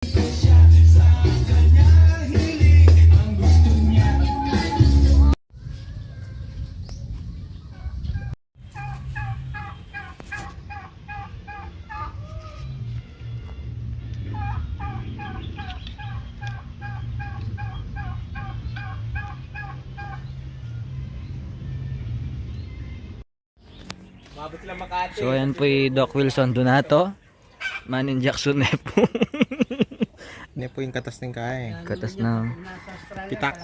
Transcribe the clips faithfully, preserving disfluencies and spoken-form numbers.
Umabot sila Makati. So, ayan po i Doc Wilson Donato. Manny Jackson na po. Ini po yung katas ng kain. Katas na. Pitak.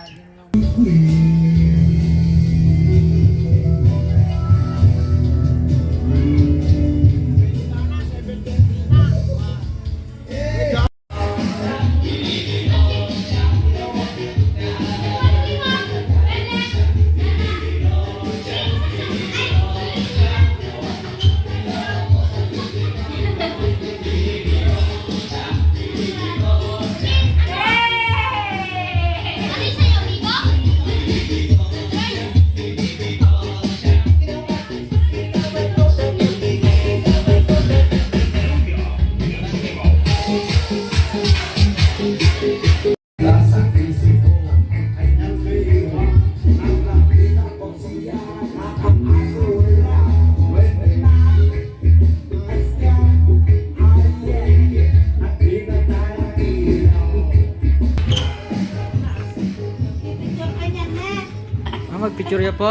Ah, magpicture ya po.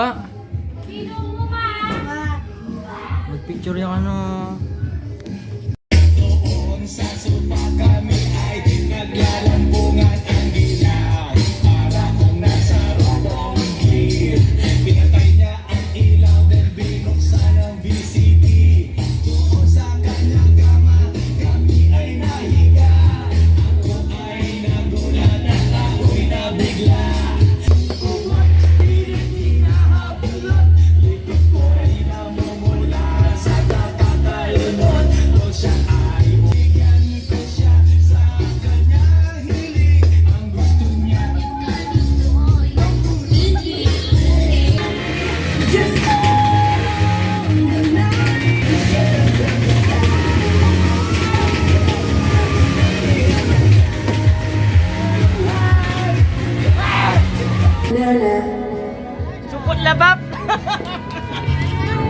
Magpicture ya, ano.